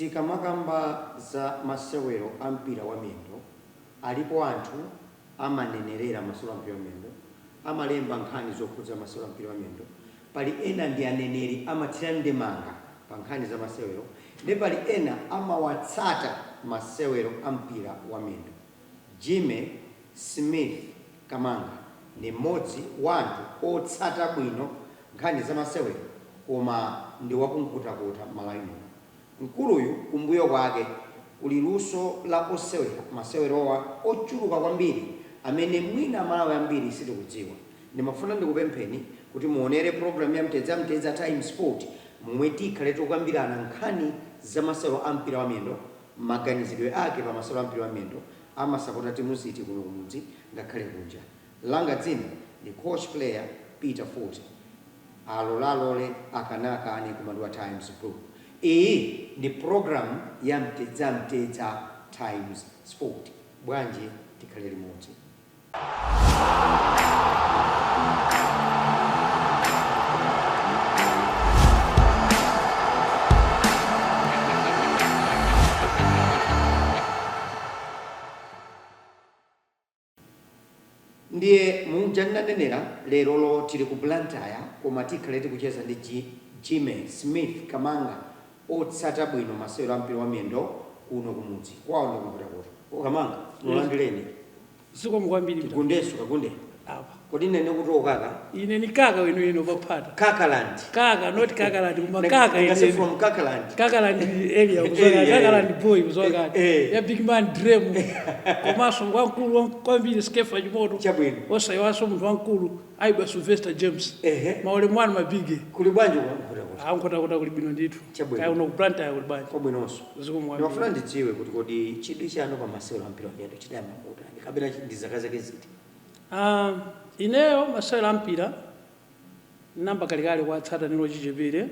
Tikamakamba za masewero a mpira wa miyendo, alipo anthu amanenerera masewero a mpira wa miyendo, amalemba nkhani zokhudza masewero a mpira wa miyendo. Pali ena ndi aneneri, amathira ndemanga pa nkhani za masewero, ndi pali ena amawatsata masewero a mpira wa miyendo. Jimmy Smith Kamanga ndi mmodzi wa anthu otsata bwino nkhani za masewero, koma ndi wakuNkhotakota, Malawi muno. Mkuluyu kumbuyo kwake kuli luso la osewera masewerowa ochuluka kwambiri amene mwina Amalawi ambiri sitikudziwa. Ndimafuna ndikupempheni kuti muonere program ya Mtedza Mtedza Times Sport, momwe tikhale tikukambirana nkhani za masewero a mpira wa miyendo, maganizidwe ake pa masewero a mpira wa miyendo, amasapota timu ziti kuno kumudzi ngakhale kunja. Langa dzina ndi coach player Peter Forte. Alolalole, akanakane, koma ndi wa Times Group. Iyi ndi program ya Mtedza Mtedza Times Sport. Bwanji tikhale limodzi? Ndiye muja ndinanenera, lerolo tili ku Blantyre, koma tikhale tikucheza ndi Jimmy Smith Kamanga, otsata bwino masewero a mpira wa miyendo kuno kumudzi kwawo ndi kuNkhotakota. Kamanga, mulandireni. Zikomo kwambiri. Tigundenso kagunde. Apa. Kodi nene kuti okaka? Ine ni kaka weniweni paphata. Kakaland. Kaka, not Kakaland, koma kaka. Ngase Ine from Kakaland. Kakaland area kuzoka. Area, Kakaland boy kuzoka. Ya big man Dream, komanso wamkulu kwambiri Skefa Chimoto. Osayiwaso munthu wamkulu Aiba Sylvester James. Maulemu anu, mabige. Kuli bwanji kuNkhotakota? ANkhotakota kuli bwino ndithu. Kaya uno ku Blantyre kuli bwanji? Kwabwinonso. Zikomo kwambiri. Ndimafuna ndidziwe kuti kodi chidwi chanu pa masewero a mpira wa miyendo chidayamba kutani, kapena ndi zaka zake ziti? Ah, ineyo masewero a mpira namba kalekale kwatsata nilo chichepere,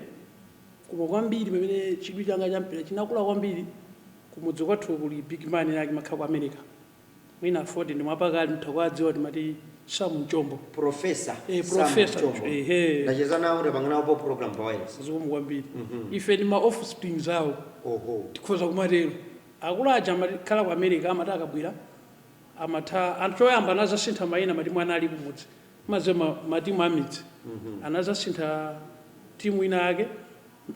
koma kwambiri pamene chidwi changa cha mpira chinakula kwambiri, kumudzi kwathu kuli big man yake makhala ku America, mwina 40 ndimwapakali mtha kuwadziwa, timati Sam Mchombo. Professor. Sam. Professor. Mchombo. Ehe. Ndacheza nawo, ndapanga nawo program pa wireless. Zikomo kwambiri. Ife ndi ma offsprings awo. Tikhoza kumatero. Akulu aja amakhala ku America, amati akabwera amatha anthu choyamba anazasintha mayina matimu anali kumudzi, maze matimu amidzi. Anazasintha timu ina yake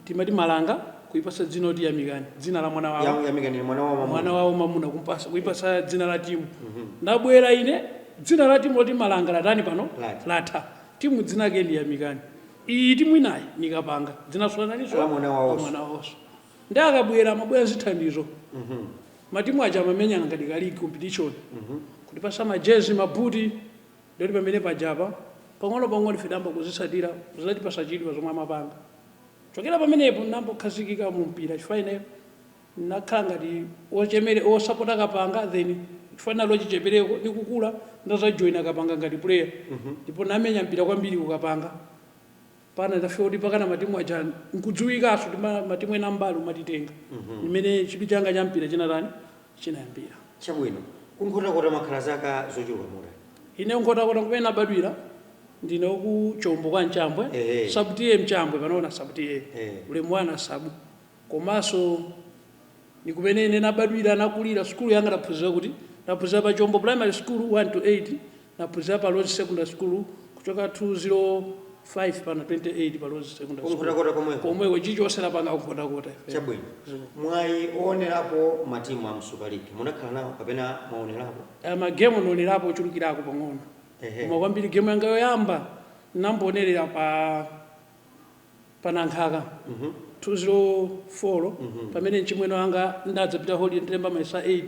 timati Malanga, kuipasa dzina kuti Yamikani, dzina la mwana wawo. Yamikani mwana wa mamuna. Mwana wawo mamuna, kumpasa, kuipasa dzina la timu. Ndabwera ine, dzina la timu loti Malanga latani pano? Latha. Latha. Timu dzina ake ndi Yamikani. Iyi timu inayi nikapanga dzinaso lanaliso. La mwana wawonso. Mwana wawonso. Ndi akabwera amabwera zithandizo. Matimu aja amamenyana ngati ka league competition, kutipasa majezi, mabuti. Ndoti pamene pajapa pang'ono pang'ono ife tayamba kuzitsatira, zinatipasa chidwi pa zomwe amapanga. Chokera pamenepo ndinambokhazikika mu mpira, chifukwa ine nakhala ngati ochemere osapota Kapanga. Then chifukwa nalo chichepereko ndikukula, ndazajoyina Kapanga ngati player, ndipo namenya mpira kwambiri kukapanga. Pana ndafika kuti pakana matimu aja nkudziwikanso kuti matimu ena ambali umatitenga. Imene chidwi changa cha mpira chinatani, chinayambira. Chabwino. KuNkhotakota makhala zaka zochuluka motani? Ine Nkhotakota kumene nabadwira, ndine ku Chombo kwa Mchambwe. Sub TA Mchambwe, panoona sub TA. Ulemu wana sabu. Komanso ni kumene ine nabadwira, nakulira. Sukulu yanga ndaphunzira kuti ndaphunzira pa Chombo Primary School 1 to 8, naphunzira pa Rose Secondary School kuchoka 205 pana 28 pa Rose Secondary School. KuNkhotakota komweko? Komweko, chichonse napanga kuNkhotakota ife. Chabwino. Mwayi oonerapo matimu a Super League munakhala nawo kapena mwaonerapo? Magemu ndionerapo ochulukirako pang'ono. Koma kwambiri gemu yanga yoyamba nambonerera pa Nankhaka 204, pamene mchimwene wanga ndadzapita holiday, ndilemba maisa 8,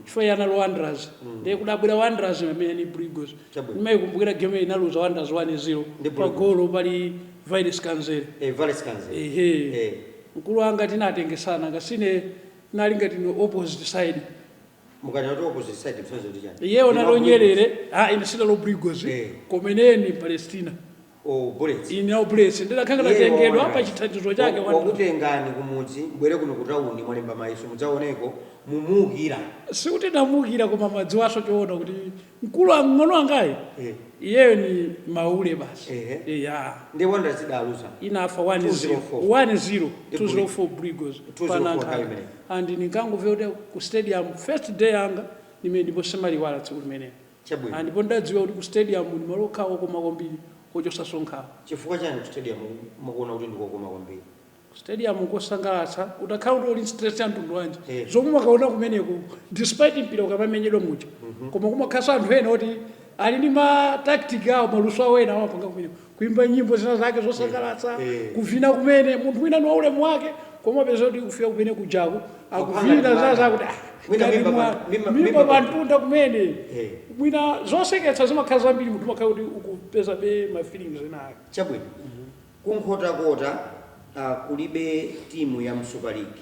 chifukwa iye anali Wanderers. Ndiye kudabwera Wanderers pamene ni Blue Eagles. Ndimayikumbukira game inaluza Wanderers 1-0. Ndi pa Blue golo pali Virus Kanzere. Vales Kanzere. Ehe. Mkulu wanga tinatengesana ngasine nali ngati ni opposite side. Mukati opposite side, msonzo kuti chani? Iyewo Ndinu nalo a Blue Eagles. Nyerere. Ah, ine sinalo Blue Eagles. Koma ineni Palestina. O Bullets. Ine Bullets ndidakhangala Iye wa tengedwa Wanderers. pa chithandizo chake. Wakutengani kumudzi, mbwere kuno kutawuni, mwalemba mayeso, mudzaoneko mumuukira. Sikuti ndamukira, koma madziwaso choona kuti mkulu ang'ono angayi iyeyo ni maule basi. Ya. Ndi Wanderers idaluza. Inafa 1-0. 2-0-4. 1-0. 204 Brigos. 2-04. Panankhaka. Nthawi imeneyo. And nikangomva kuti ku stadium first day yanga nimene, ndipo semaliwala tsiku limenelo. Chabwino. Ndipo ndadziwa kuti ku stadium ni malo okhawo okoma kwambiri kochosa nkhawa. Chifukwa chani ku stadium mukuona kuti ndikokoma kwambiri? Ku stadium kosangalatsa, utakhala kuti uli stress ya mtundu wanji, zomwe makaona kumeneko, despite mpira ukamamenyedwa muja, koma kumakhaso anthu ena oti ali ndi ma tactic awo, maluso awo ena amapanga kumeneko, kuimba nyimbo zina zake zosangalatsa, kuvina kumene munthu wina ni waulemu wake, koma peza kuti kufika kumene kujako akuvina Akupanga zaza kuti Mwina ngati mimba mimba mimba pantunda kumene. Mwina zoseketsa zimakhala zambiri, munthu umakhala kuti ukupeza be ma feelings ena ake. Chabwino, kunkhotakota kulibe timu ya m'Super League,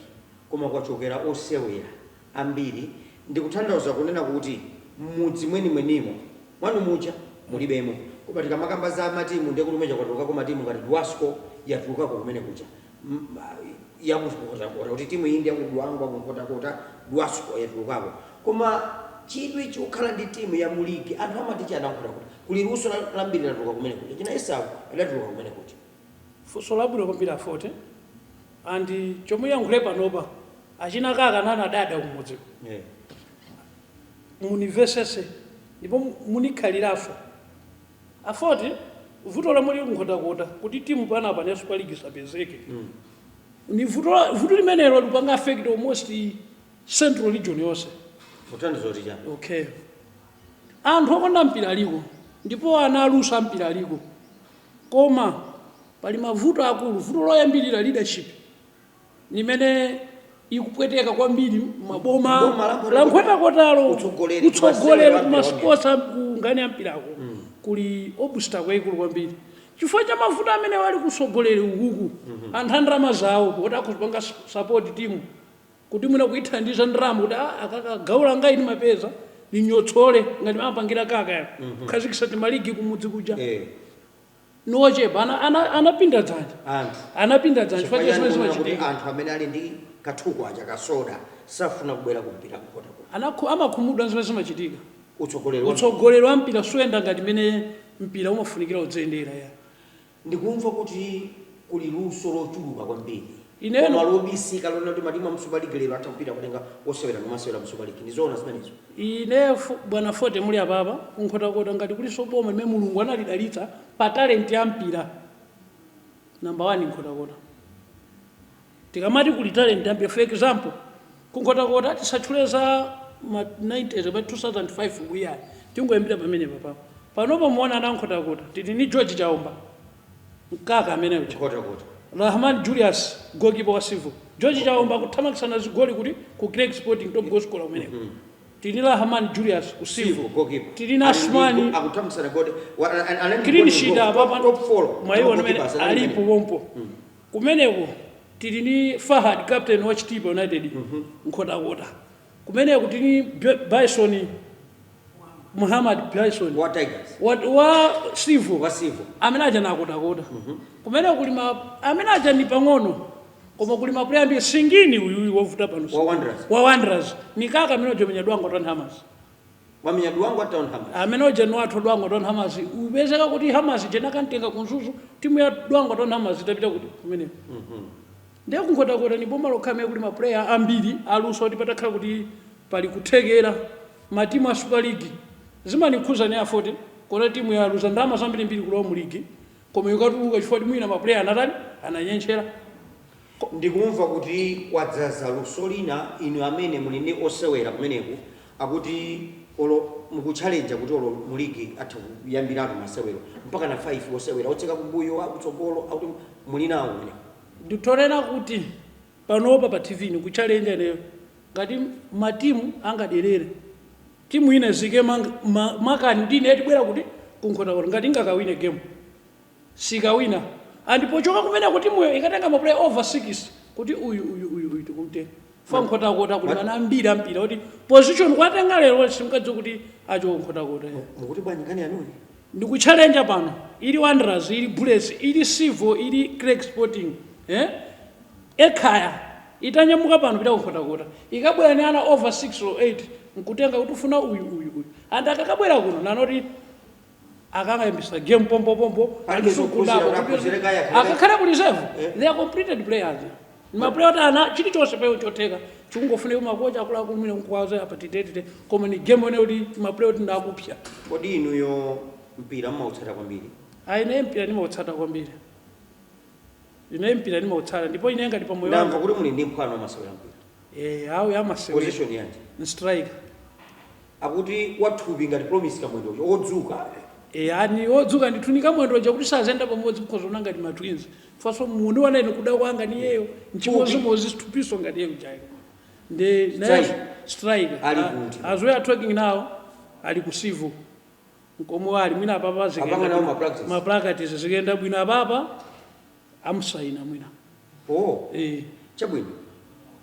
koma kwachokera osewera ambiri. Ndikutanthauza kunena kuti mmudzi mwenimwenimo mwanu muja mulibemo, koma tikamakamba za matimu ndiye kuti umeja kwatulukako matimu ngati Dwasco, yatulukako kumene kuja yakunkhotakota, kuti timu iyi ndi yakudwangwa kunkhotakota, Dwasco yatulukako. Koma chidwi chokhala ndi timu ya muligi, anthu amati chana nkhotakota kuli luso lambiri latuluka kumene kuja, china Esau adatuluka kumene kuja. Funso labwino kwambiri afote, and chomwe yankhule panopa, achina kaka nana adada kumudziko munivesese ndipo munikhaliraso afoti. Vuto lomwe lili kunkhotakota kuti timu panapa ne Super League isapezeke ni vuto limenelo lipanga affect almost Central Region yonse. Kuthandiza kuti chani? Okay, anthu okonda mpira aliko ndipo ana aluso ampira aliko, koma pali mavuto akulu. Vuto loyambirira, leadership nimene ikupweteka kwambiri maboma Boma la Nkhotakota. La Nkhotakotalo. Utsogoleri Utsogoleri kumasewero. Kumasports, kungani ampirako kuli obstacle yaikulu kwambiri chifukwa cha mavuto amene wali kusogoleri ukuku. Anthu a ndalama zawo kuti akuzipanga support team, kuti mwina kuithandiza ndalama kuti akakagaula ngaini mapeza ninyotsole ngati mapangira kaka ya kukhazikitsa timaligi kumudzi kuja nochepa anapinda dzanja. Anthu Anapinda dzanja chifukwa cha chifukwa zimene chani kuti zimachitika. anthu amene ali ndi kathuku aja kasoda safuna kubwera kumpira kunkhotakota? Amakhumudwa zimene zimachitika. Utsogoleri Utsogoleri wa mpira suyenda ngati mene mpira umafunikira udziyendera ya. Ndikumva kuti kuli luso lochuluka kwambiri koma lobisika, lona kuti matimu a m'Super League lero atha kupita kutenga osewera nomasewera m'Super League. Ndizoona zimenezo? Ine bwana Fote, muli apapa kunkhotakota ngati kuliso boma limene Mulungu analidalitsa pa talent ya mpira, number 1 Nkhotakota. Tikamati kuli talent ya mpira, for example, kunkhotakota tisatchule za ma 90s pa 2005 kuyayi, tingoyambira pamene papa. Panopo muona ana Nkhotakota tili ni George Chaomba, mkaka ameneyo. Nkhotakota. Rahman Julius, goalkeeper wa Civil. George Chaomba kuthamangisana zigoli kuti ku Craig Sporting, top goal scorer kumeneko. Tili Rahman Julius ku Civil. Goalkeeper. Tili na Asmani. Akuthamangitsana goli. Clean sheet apa. Top 4. Mwaiona mene alipo pompo kumeneko. Tili ni Fahad, captain wa Chitipa United, Nkhotakota. Kumeneko tili Bison, Muhammad Bison. Wa Tigers. Wa Civil. Wa Civil. Amene aja nakotakota kumene kuli ma amene aja ni pang'ono, koma kuli ma player ambiri. Singini uyuyu wavuta pano. Wa Wanderers. Wa Wanderers ni kaka amene uja menya Dwangwa Town Hammers. Wamenya Dwangwa Town Hammers. Amene uja ni wathu Dwangwa Town Hammers. Upezeka kuti Hammers jenakantenga kunzuzu, timu ya Dwangwa Town Hammers itapita kuti kumeneko. Ndiye kunkhotakota ni boma lokha amene kuli ma player ambiri aluso kuti patakhala kuti pali kuthekera matimu a Super League zimanikhuza ni afoti kona timu yaluza ndalama zambirimbiri kulowa mu ligi, koma ikatuluka chifukwa kuti mwina ma player anatani, ananyenchera. Ndikumva kuti kwadzaza luso lina. Inu amene muli ndi osewera kumeneku, akuti olo mukutchalenja kuti olo muligi atha kuyambiratu masewero mpaka na 5 osewera otseka kumbuyo, akutsogolo, akuti muli nawo kumeneko. Nditonena kuti panopa pa TV ni kuchalenja ineyo, ngati matimu angaderere timu ina zike makani kuti ine tibwera kuti kunkhotakota, ngati ingakawine game sikawina, and pochoka kumeneko timuyo ikatenga ma player over 6 kuti uyu, uyu, uyu, uyu tikumtenga fa Nkhotakota kuti ana ambiri ampira kuti position kwatenga lero simukadzi kuti acho Nkhotakota. Mukuti bwanji nkhani yanuyi? Ndikuchalenja pano, ili Wanderers, ili Bullets, ili Civo, ili Craig Sporting, eh? Ekhaya itanyamuka pano pita kunkhotakota, ikabwera ni ana over 6 or 8 nkutenga kuti ufuna uyu, uyu, uyu, and akakabwera kuno nanoti akangayambisa game pompopompo. Palibe zophunzira, aphunzire kaya Akakhale ku reserve. Eh. They are completed players, ma player oti ana chilichonse peyo chotheka, chikungofuna makocha akuluakulu mwina nkuwaza apa titetite, koma ni game ene kuti ma player oti ndakupsa. Kodi inuyo mpira mmautsata kwambiri? Ayi, ine mpira nimautsata kwambiri, ine mpira nimautsata, ndipo ine ngati pamoyo Ndamva wanga kuti muli ndi mphwano wamasewera mpira. Eh, awu yamasewera. Position yanji? Striker. Akuti wathupi ngati Promise Kamwendo, wodzuka. Eh, ani wodzuka ndithu, ni Kamwendo ja kuti sazenda pamodzi mukhoza ngati ma twins faso munthu wana kuda kwanga niyeyo nchimozimozi, sithupiso ngati iye kujayo ndi naye. Striker. Striker. Ali kuti? As we are talking now, ali ku Civo nkomwe ali mwina apapa. Apanga nawo ma practice? Ma practice zikuyenda bwino, apapa amusaina mwina. Oh. Eh. Chabwino,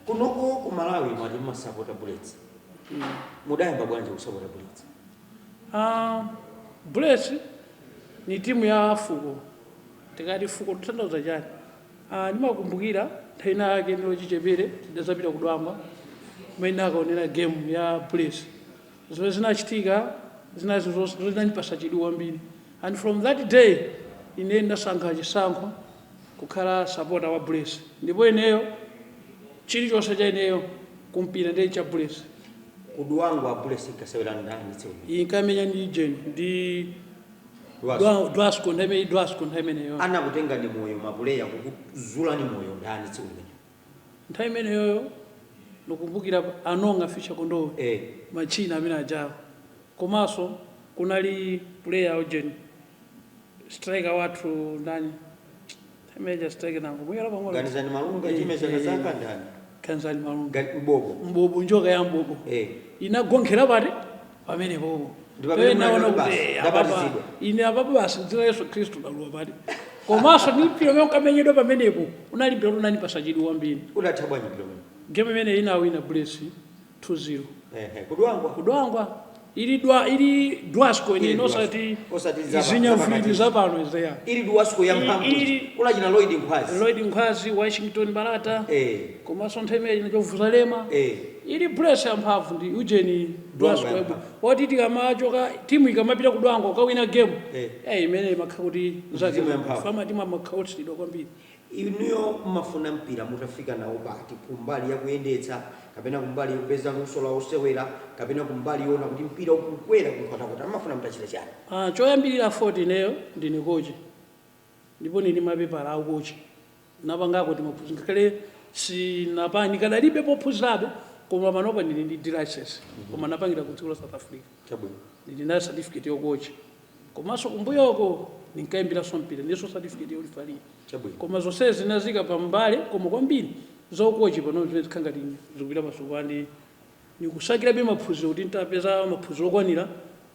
kunoko ku Malawi mwati mmasapota Bullets. Mudayamba bwanji kusapota Bullets? Ah, Bullets ni timu ya fuko. Tikati fuko tutanthauza chani? Ah, ndimakumbukira nthawi ina yake ndilo chichepere, tidazapita kudwangwa kumene akaonera game ya Bullets. Zimene zinachitika zinazo zinandipasa chidwi kwambiri, and from that day ine ndasankha chisankho kukhala supporter wa Bullets, ndipo ineyo chilichonse cha ineyo kumpira ndiye cha Bullets. Kudwangwa Bullets ikasewera ndani tsiku limene? Inkamenya ndi Jen ndi Dwasco. Dwasco nthawi Dwasco nthawi imeneyo. Anakutenga ndi moyo ma player, kukuzulani moyo ndani tsiku limene? Nthawi imeneyoyo ndikumbukira anonga Fisha Kondowe, machina amene ajawo, komanso kunali player ujeni, striker wathu ndani imeja striker nango muyera pang'ono. Ganizani Malunga, chime chakazaka ndani? Ganizani Malunga. Mbobo. Mbobo, njoka ya mbobo. Inagonkhera pati pamenepopo. Ndi pamene Pamene naona munali kuti basi, ndabatizidwa. Ine apapo basi dzina Yesu Khristu daluwa pati, komanso ndi mpira umene unkamenyedwa pamenepo unali mpira unandipasa chidwi kwambiri. Udatha bwanji mpira umene? Game imene inawina Bullets 2-0. Ehe, kudwangwa. Kudwangwa, ili dwa ili Dwasco ine. Ili Dwasco. Osati Osati zinyavwiri zapakati. zapano izeya. Ili Dwasco ya mphamvu. Kulachina Lloyd Nkhwazi. Lloyd Nkhwazi, Washington Balata, komanso nthawi imene inachovuza lema. Ili Bullets yamphamvu ndi ujeni Dwasco. Dwangwa. Yabu oti tikamachoka timu ikamapita kudwangwa ukawina game, imene imakha kuti Timu yamphamvu. fama timu amakha otsidwa kwambiri. Inuyo mmafuna mpira mutafika nawo pati, kumbali yakuyendetsa kapena kumbali yakupeza luso la osewera kapena kumbali yona kuti mpira ukukwera kunkhotakota, mmafuna mutachita chani? Ah, choyambirira 40 ineyo ndine kochi, ndipo ndili mapepala akukochi, napangako timaphunzira, ngakhale sinapa nikadalibe pophunzirabe, koma panopa ndili ndi D license, koma napangira ku dziko la South Africa. Ndili na certificate yokocha, komanso kumbuyoko ndinkayimbiranso mpira, ndiso certificate yolifalira. Koma zonsezi zinazika pambale, koma kwambiri zaukochi pano zimene zikhala ngati zikupita pasukulu, andi nikusakirabe maphunziro kuti ntapeza maphunziro okwanira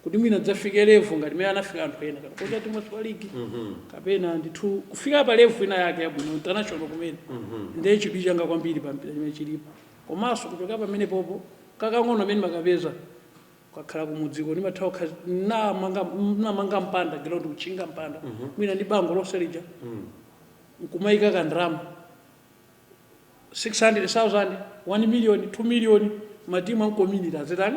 kuti mwina dzafike level ngati mene anafika anthu ena, kana kocha timu Super League, kapena ndithu kufika pa level ina yake yabwino international kumene. Ndiye chidwi changa kwambiri pa mpira chimene chilipo, komanso kuchoka pamene popo kakang'ono amene makapeza kakhala kumudziko ndimathawa namanga mpanda ground, kuchinga mpanda mwina ndi bango lonse lija, nkumayika kandrama 600,000, 1 million, 2 million, matimu amcommunity azitani,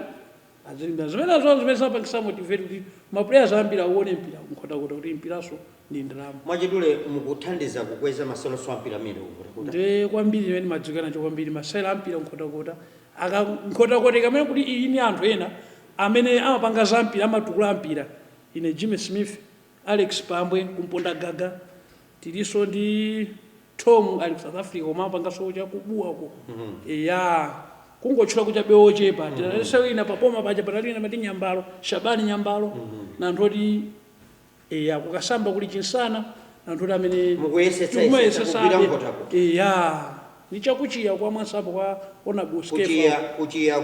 azilimbira zimene zo zimene zapangisa motivate kuti ma players ambiri auone mpira nkhotakota kuti mpiraso ndi ndalama. Mwachidule, mukuthandiza kukweza masewero a mpira amene kunkhotakota? Ndi kwambiri imene madzika nacho kwambiri masewero ampira nkhotakota, aka nkhotakota ikamene kuti iyi ni anthu ena amene amapanga za mpira, amatukula mpira. Ine Jimmy Smith, Alex Pambwe kumponda gaga, tiliso ndi Tom ali ku South Africa, koma amapanganso chakubuwa uko ya kungotchula kuchabe ochepa. Tinasewina papoma paja patalina mati Nyambalo, Shabani Nyambalo, na anthu oti eya kukasamba kuli chinsana, na anthu oti amene Mukuyesetsa tikumayesetsa kugwira abe. nkhotakota. Eya, ni chakuchiya kwa mwansapo kwa honorable Kuchiya Skefa. Kuchiya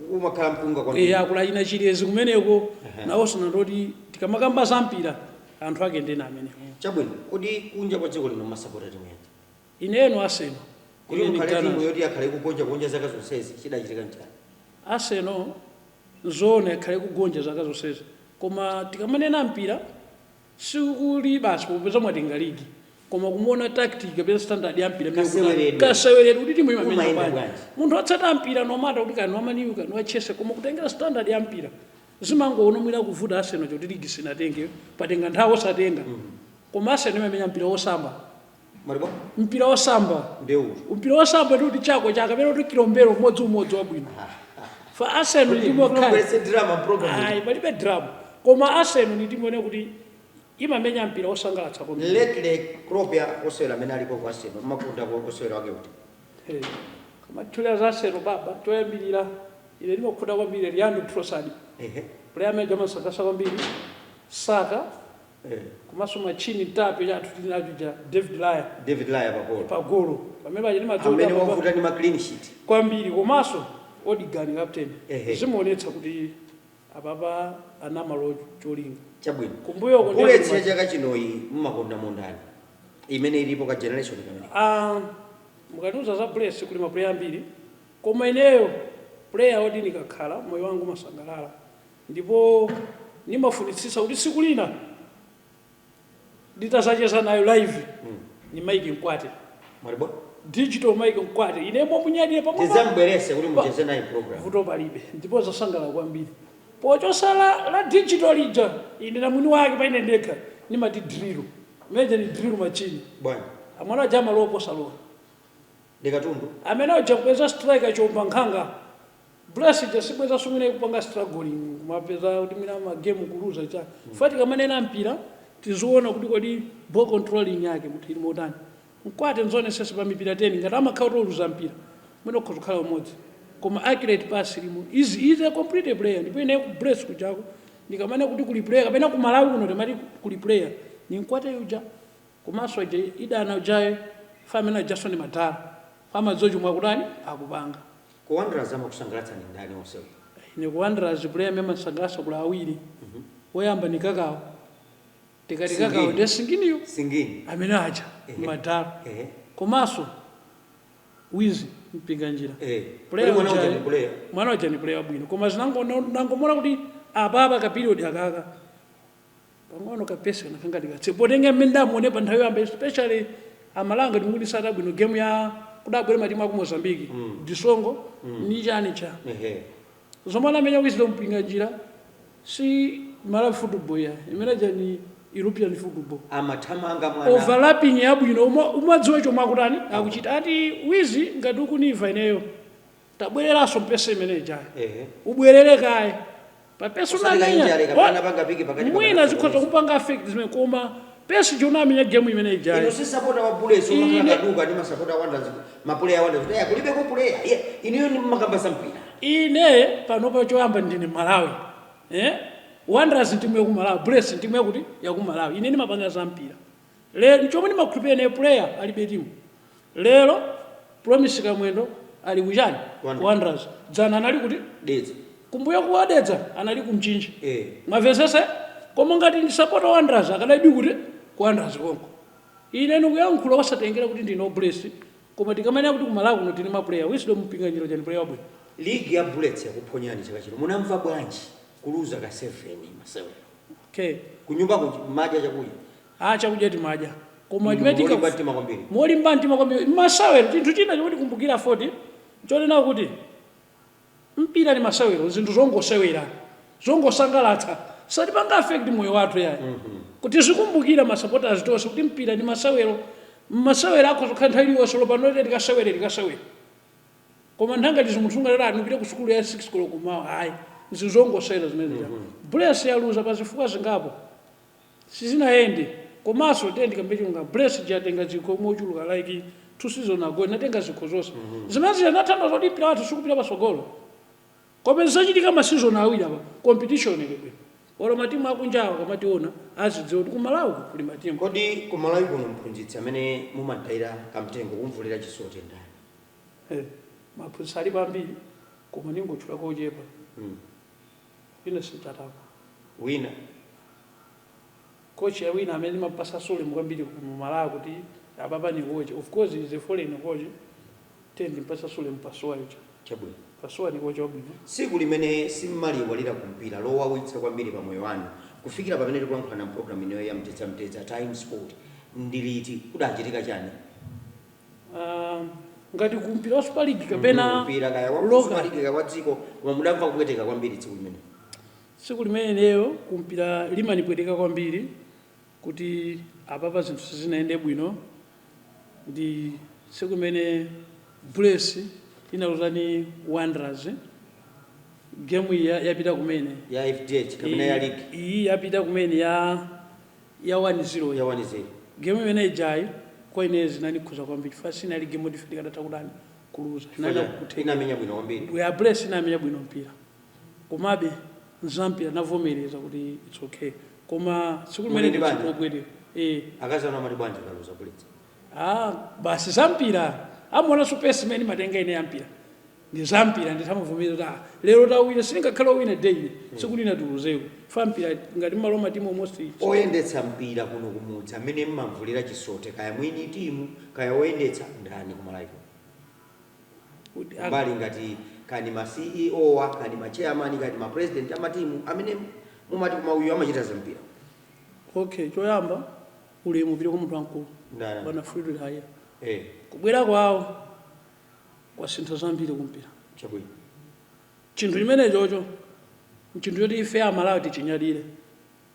kumakhala mpunga kwambiri. Eya, kulachina chilezi kumeneko nawonso nandoti tikamakamba za mpira anthu ake ndena amenewo. Chabwino, kodi kunja kwa dziko lino masapota timu yanji? Ineno Arsenal. Kuti Ine ndi mukhale timu Gunners. yoti akhale kugonja kugonja zaka zonsezi, chidachitika nchani? Arsenal nzoona ikhale kugonja zaka zonsezi. Koma tikamanena mpira, sikuli basi popeza mwatenga ligi, koma kumuona tactic kapena standard ya mpira imene Kaseweredwe. Kaseweredwe kuti timu imamenya Umayenda bwanji. bwanji. Munthu otsata mpira, no matter kuti kani wa Man U, kani wa Chelsea, koma kutengera standard ya mpira, zimangoona mwina kuvuta Arsenal choti ligi sinatenge, patenga nthawi osatenga, koma Arsenal imamenya mpira wosamba. Maribo? Mpira wosamba. Ndeutu. Mpira wosamba ndi kuti chako chaka kapena kuti kilombero umodzi umodzi wabwino fa Arsenal ndi timu yokhala Bweretse drama program. Ayi, palibe drama, koma Arsenal ni timu yone kuti imamenya mpira wosangalatsa kwambiri. Lately crop ya osewera amene alipo ku Arsenal, makonda ko osewera wake kuti? Kama za Arsenal, baba, choyambirira ine ndimakhuta kwambiri Leandro Trossard, player amene amasangalatsa kwambiri, Saka, komanso machini ntape chathu tili nacho cha David Raya. David Raya pagolo. Pagolo pamene paja Amene ndimadziwa wavuta ndi ma clean sheet. Kwambiri, komanso Odegaard, captain, zimaonetsa kuti apapa anamalo cholinga. Chabwino. Kumbuyoko ndiye Bullets ya chaka chinoyi mmakonda mondani imene ilipo ka generation kamene? Ah, mukatiuza za Bullets, kuli ma player ambiri, koma ineyo player oti ndikakhala moyo wangu umasangalala ndipo nimafunitsitsa kuti tsiku lina nditazacheza nayo live ni Mike Mkwate. Mwalibo? Digital Mike Mkwate, ine momunyadire pamwe. Tizambwerese kuti mucheze naye program. Vuto palibe, ndipo zasangalala kwambiri pochosa la digital lija. Ine na mwini wake paine ndekha nimati drill meja ni drill machini. Bwana. Amwana aja amalowa posalowa. Ndikatundu. Amene aja kupeza striker chomba nkhanga Bless ija sibweza sumene kupanga struggling kumapeza kuti mina ma game kuluza cha fati. Kamanena mpira, tiziona kuti kodi ball controlling yake munthu ili motani. Mkwate nzonesesa pa mipira 10 ngati amakhala toluza mpira mwina ukhoza kukhala umodzi, koma accurate pass limo is a complete player. Ndipo ine ku Bullets kujako ndikamane kuti kuli player kapena ku Malawi kuno timati kuli player ni Mkwate uja, komanso ije idana ujayo famene ajaso ni madala famadziwa chomwe akutani akupanga. Ku Wanderers amakusangalatsa ndi ndani onsewo? Ine ku Wanderers player amene amasangalatsa kula awiri. Woyamba ni Kakawo. Tikati Singini. Kakawo ndiye Singiniyo. Singini. Amene aja madala. Komanso Wizi mpinga njira. Player Kodi mwana uja uja- ndi player? Mwana uja ni player wabwino, koma zinangomona kuti apapa ka period akaka pang'ono kapesa kanakangati katse potenga mmene ndamuone pa nthawi yoyamba, especially amalanga timukuti bwino game ya kudabwera matimu aku Mozambique, Disongo ni chani cha zomwe anamenya Wisdom mpinga njira si Malawi football ya imene ja ni European football. Amathamanga mwana. Overlapping yabwino, umadziwa chomwe akutani akuchita. Ati Wizi, ngati ukuniva ineyo, tabwereranso mpesa imene ijayo. Ubwerere kaye papesa. Usati kainjale unamenya kapena panga piki pakati. Mwina pakati. zikhoza kupanga affect zimene, koma pesi chonamenya game imene ijayo. Inu si supporter wa Bullets? Ine- Umakhala kaduka ndi masapota a Wanderers, ma player a Wanderers. Eh, kulibe ku player. Yeah, inuyo ni makamba mpira. Ine panopa choyamba ndine Malawi, eh? Wanderers timu yaku Malawi, Bullets timu yakuti yaku Malawi. Ine ndimapanga za mpira lero chomwe ndimakhulupirira ine, player alibe timu. Lero Promise Kamwendo ali kuchani? Wanderers. Ku Wanderers. Dzana anali kuti? Dedza. Kumbuyo kuwadedza anali kumchinji. Mwamvesese? Koma ngati ndi supporter Wanderers, akadadi kuti ku Wanderers konko. Ine ndikuyankhula osatengera kuti ndine Bullets, koma tikamanena kuti kumalawi kuno tili ma player, Wisdom Mpinganjira chani, player wabwino. Ligi ya Bullets yakuphonyani chaka chino, munamva bwanji kuluza ka 7 masewero? Okay. Kunyumba madya chakudya? Ah, chakudya timadya, koma chimene Molimba mtima kwambiri. Molimba mtima kwambiri. Masewero chinthu china chomwe tikumbukira 40 chonena kuti mpira ni masewero, zinthu zongosewera zongosangalatsa, satipanga affect moyo wathu yayi. Kuti zikumbukira ma supporters tonse kuti mpira ni masewero, masewero akho zokhala nthawi iliyonse lopano tikasewere tikasewere, koma nthangati munthu ungalera upite ku sukulu ya 6 koloko kumawa, ayi, zinthu zongosewera zimene zija. Bullets yaluza pa zifukwa zingapo, sizinayende. Komanso tiye ndikambe chilunga, Bullets jatenga zikho mochuluka, like 2 season ago inatenga zikho zonse zimene zinathanda zoti mpira wathu sikupita pasogolo. Koma zachitika ma season awiri apa, competition ili bwino, olo matimu akunjawa kamationa azidziwa kuti kumalawi kuli matimu. Kodi kumalawi kuno mphunzitsi amene mumadayira kamtengo kumvulira chisote ndani? Maphunzitsi alipo ambiri, koma ningotchula kochepa. Ine sichatapa. Wina? Coach wina amene ndimapasa ulemu kwambiri ku Malawi kuti apapa ni coach, of course is a foreign coach, tiye ndimpasa ulemu Pasuwa uja. Chabwino. Pasuwa ni kocha wabwino. Tsiku limene simmaliwalira kumpira, lowawitsa kwambiri pa moyo wanu kufikira pamene tikulankhula na program ineyo ya Mtedza Mtedza Time Sport ndiliti? Kudachitika chani? Ngati kumpira wa Super League kapena Mpira kaya wa local? Super League, kaya wa dziko, koma mudamva kupweteka kwambiri tsiku limene. Tsiku limeneyo kumpira limanipweteka kwambiri kuti apapa zinthu sizinayende bwino ndi tsiku limene Bullets inaluzani Wanderers, game iyi yapita kumene. Ya FDH kapena ya league? Iyi yapita kumene ya 1-0. Ya 1-0. Game imene ijayi kwa ine zinanikhuza kwambiri chifukwa sinali game yoti ife tikanatha kudani kuluza. Inali kutheka. Inamenya bwino kwambiri. Ya Bullets inamenya bwino mpira, komabe nzampira navomereza kuti it's okay, koma tsiku limene Muli ndi banja? nditsipogweteka eh. Akazi anu amati bwanji kaluza Bullets? Ah, basi zampira, amaonanso pesi imene matenga ine yampira ndi zampira, ndithamavomereza kuti ah, lero tawina, sindingakhala wina daily, tsiku lina tiluzeko fa mpira ngati malo matimu almost. Oyendetsa mpira kuno kumudzi amene mmamvulira chisote, kaya mwini timu kaya oyendetsa, ndani kumalaiko? Mbali ngati kani ma CEO wa kani ma chairman kani ma president amatimu amene mumati kuma uyu amachita zampira. Okay, choyamba ulemu upite kwa munthu wamkulu. Ndani? Bwana Frederick Haya. Eh. Kubwera kwawo kwasintha zambiri kumpira. Chabwino. Chinthu chimene chocho nchinthu choti ife Amalawi tichinyadire.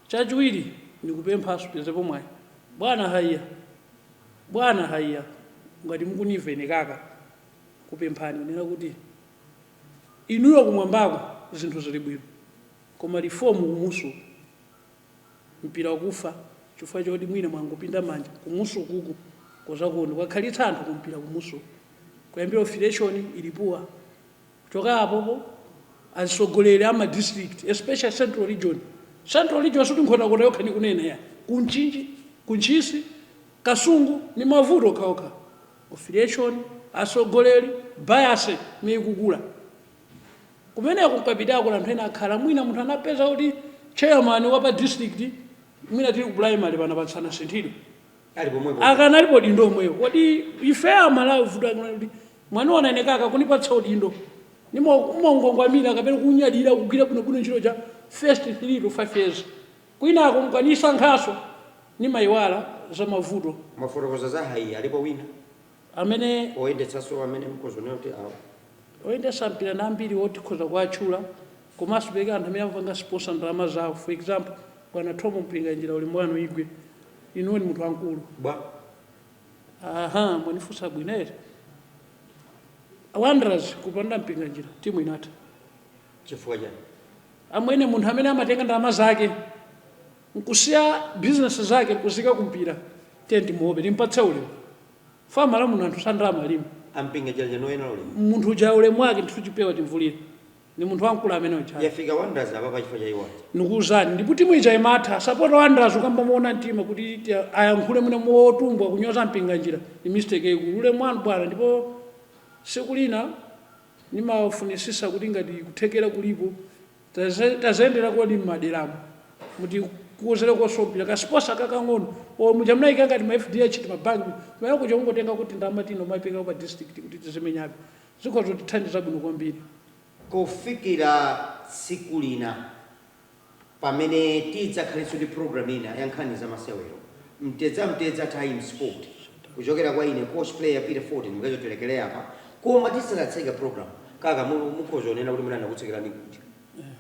Chachiwiri, ndikupemphaso pezepo mwayi, bwana Haiya, bwana Haiya, ngati mukunimva ine kaka kupemphani kunena kuti inuyo kumwambako zinthu zili bwino, koma reform kumusu mpira wakufa chifukwa choti mwina mwangopinda manja kumusu kuku kozakuona kwakhalitsa anthu kumpira kumusu, kuyambira affiliation ilipuwa kuchoka apopo, atsogoleri ama district, especially Central Region. Central Region suti Nkhotakota yokha nikunena ya kunchinji, kunchisi, Kasungu ni mavuto okhaokha. Affiliation, atsogoleri, bias mikukula kumeneko. Nkapitako anthu ena akhala mwina munthu anapeza kuti chairman wa pa district, mwina tili ku primary pana patsana sinthidwe. Ali pomwepo. Akanalipo dindo omweyo. Kodi ife Amalawi vuto kuti mwana wananekaka kunipatsa udindo nimongongwamira kapena kunyadira kugwira bwinobwino ntchito cha first 3 to 5 years, kwinako mukanisankhaso nimayiwala za mavuto. Mafotokoza za Haiya, alipo wina amene oyendetsanso amene mkozonera kuti awo? Oyendesa mpira na ambiri wotikhoza kuatchula, komanso pereka anthu amene amapanga sponsor ndalama zawo. For example, bwana Tomo Mpinganjira, ulemu wanu igwe, inuwo ni munthu wamkulu. Bwa? Aha, mwanifunsa bwino ere. Wanderers kupanda Mpinganjira timu inatha. Chifukwa chani? Amwene, munthu amene amatenga ndalama zake nkusiya business zake nkuzika kumpira, tiye ndimuope, timpatse ulemu. Famala muno anthu sandalama alimo. Ampinganjira chanoyena ulemu. Munthu uja ulemu wake ndithu chipewa timvulire, ni munthu wamkulu amene uja. Yafika Wanderers apa pachifukwa cha iwaja. Nikuwuzani, ndipo timu ija imatha sapota Wanderers ukambamuona mtima kuti ayankhule mwina motumbwa kunyoza Mpinganjira ni mistake ikulu. Ulemu wanu bwana, ndipo siku lina nimafunisisa kuti ngati kuthekera kulipo tazayendera kodi mmaderamo muti kuwozere kosompira ka sponsor kakang'ono o muja mnayika ngati ma FDH timabanki kumene kuja, kungotenga kuti ndalama tino maipeka pa district kuti tizimenyabe, zikhoza kutithandiza bwino kwambiri. Kufikira tsiku lina pamene tidzakhalenso ndi program ina ya nkhani za masewero, Mtedza Mtedza Time Sport, kuchokera kwa ine coach player Peter Fortin, mukachoterekelea apa. Koma tisanatseka program, kaka mukhoza onena kuti munana kutsekerani kuti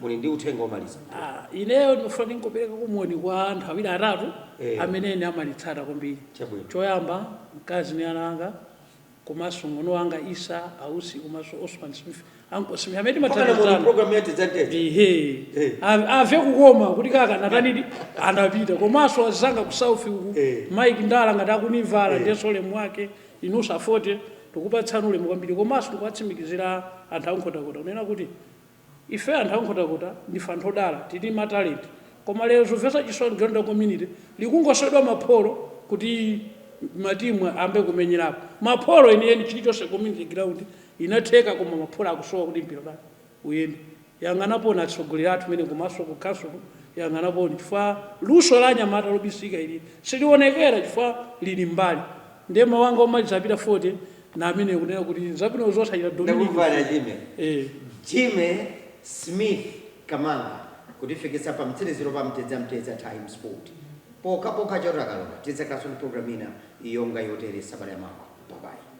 muli ndi uthenga womaliza. Ah, ineyo ndimafuna ndingopereka kumoni kwa anthu awiri atatu amene ine amalitsata kwambiri. Chabwino. Choyamba, mkazi ni ana anga, komanso ng'ono wanga Isa Ausi, komanso Osman Smith, Uncle Smith amene Pakana muli timathandizana. program ya Mtedza Mtedza. Ehe. Ave kukoma kuti kaka natanidi andapita, komanso azanga ku South uku, Mike Ndala, ngati akunivala, ndiyenso ulemu wake. Inusa afote, tikupatsani ulemu kwambiri, komanso tikuwatsimikizira anthu ankhotakota kunena kuti ife anthu ankhotakota ndife anthu odala, tili matalenti, koma lero zomvetsa chisoni, ground community likungoswedwa mapholo kuti matimu ambe kumenyerapo mapholo enieni. Chilichonse community ground inatheka, koma mapholo akusowa kuti mpira basi uyende. Yang'anaponi atsogoleri athu mene, komanso ku council yang'anaponi, chifukwa luso la anyamata lobisika ili silionekera chifukwa lili mbali. Ndiye mawanga omaliza apita 40. Na amene kunena kuti zabwino zonse achita Dominic. Ndakumvana, Jimmy. Jimmy Smith Kamanga kutifikitsa pa mtsiriziro pa Mtedza Mtedza Time Sport. Pokha pokha chotakalola tidzakhalanso ndi program ina yonga yotere sabata yamawa. Bye bye.